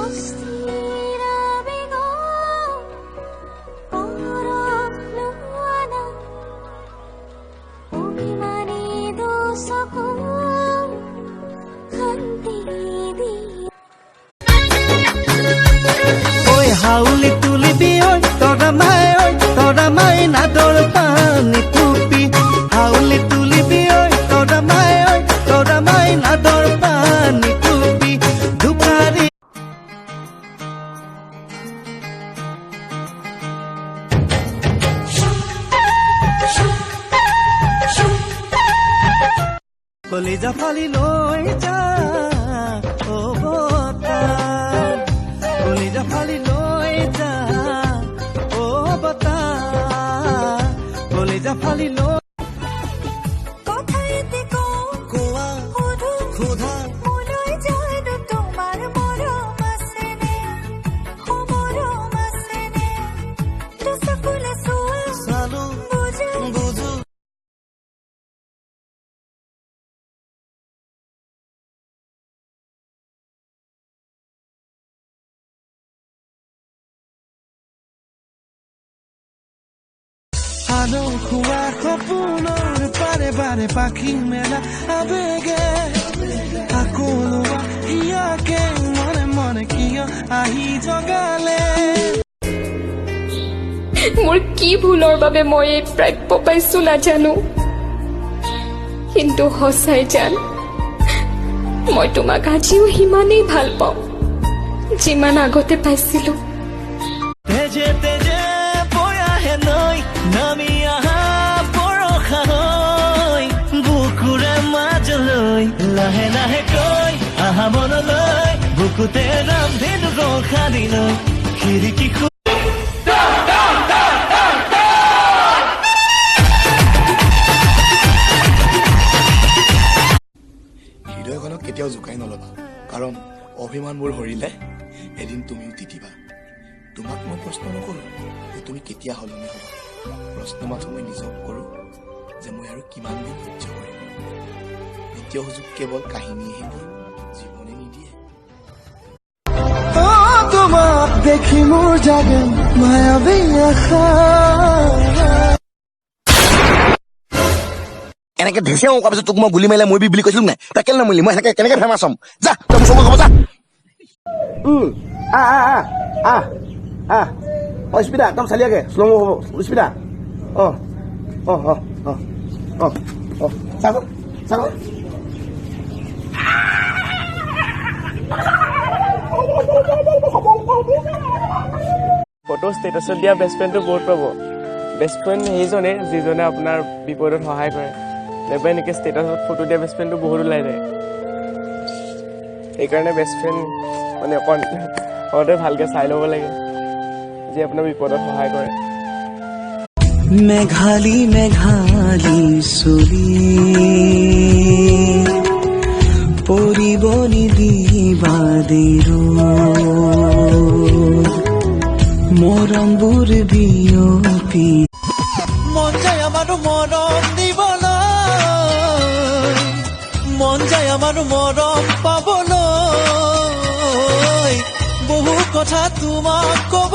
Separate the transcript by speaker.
Speaker 1: অস্থিৰ আবেগৰ পৰশ লোৱা না, অভিমানী দুচকু শান্তি দিয়া।
Speaker 2: ঐ হাউলি তুলিবি ঐ তৰা মাই, ঐ তৰা মাই, নাদৰ পানী টুপি। হাউলি তুলিবি ঐ তৰা মাই, ঐ তৰা মাই, নাদৰ পানী টুপি দুপাৰি। কলিজা ফালি লৈ যা অ বতাহ, কলিজা ফালি লৈ যা অ বতাহ, কলিজা ফালি লৈ।
Speaker 1: কথা এটি কওঁ,
Speaker 2: কোৱা,
Speaker 1: সোধো,
Speaker 2: সোধা।
Speaker 1: মোলৈ জানো তোমাৰ মৰম আছেনে? অ মৰম আছেনে? দুচকুলে চোৱা,
Speaker 2: চালো,
Speaker 1: বুজা,
Speaker 2: বুজো। আলসুৱা সপোনৰ পাৰে পাৰে পাখি মেলা আবেগে আকৌ লোৱা ইয়াকে মনে মনে কিয় আহি জগালে?
Speaker 3: মোৰ কি ভুলৰ বাবে মই এই প্ৰাপ্য পাইছো নাজানো, কিন্তু সঁচাই জান, মই তোমাক আজিও সিমানেই ভাল পাওঁ যিমান আগতে পাইছিলো।
Speaker 2: তেজে তেজে বৈ আহে নৈ, নামি আহা বৰষা হৈ বুকুৰে মাজলৈ, লাহে লাহে কৈ আহা মনলৈ, বুকুতে ৰামধেনু ৰখালি লৈ খিৰিকী।
Speaker 4: হৃদয়খনক কেতিয়াও জোকাই নল'বা, কাৰণ অভিমানবোৰ সৰিলে এদিন তুমিও তিতিবা। তোমাক মই প্ৰশ্ন নকৰোঁ যে তুমি কেতিয়া সলনি হ'বা। প্ৰশ্ন মাথো মই নিজক কৰোঁ যে মই আৰু কিমান দিন সহ্য কৰিম। দ্বিতীয় সুযোগ কেৱল কাহিনীয়েহে দিয়ে, জীৱনে নিদিয়ে।
Speaker 2: অ তোমাক দেখি মোৰ জাগে মায়াবী আশা।
Speaker 5: এনেকে ঢেঁচেও কোৱাৰ পিছত তোক মই গুলি মাৰিলে মৰিবি বুলি কৈছিলো নাই? তই কেলে নমৰিলি? মই সেনেকে কেনেকে ফেমাছ হ'ম? যা, তই মোৰ চকু খাব যা।
Speaker 6: আহ আহ আহ আহ আহ অ স্পীড একদম চালিয়াকে শ্ল' হ'ব, স্পীড। অ অ অ অ অ অ চাচোন, চাচোন।
Speaker 7: ফটো ষ্টেটাছত দিয়া বেষ্ট ফ্ৰেণ্ডটো বহুত পাব। বেষ্ট ফ্ৰেণ্ড সেইজনে যিজনে আপোনাৰ বিপদত সহায় কৰে, নাইবা এনেকৈ ষ্টেটাছত ফটো দিয়া বেষ্ট ফ্ৰেণ্ডটো বহুত ওলাই যায়। সেইকাৰণে বেষ্ট ফ্ৰেণ্ড মানে অকণ সদায় ভালকৈ চাই ল'ব লাগে, যি আপোনাৰ বিপদত সহায় কৰে।
Speaker 2: মেঘালী মেঘালী চুলি পৰিব নিদিবা দেৰ, মৰমবোৰ বিয়পি। মন যায় আমাৰ মৰম দিবলৈ, মন যায় আমাৰ মৰম পাবলৈ, বহু কথা তোমাক ক'ব।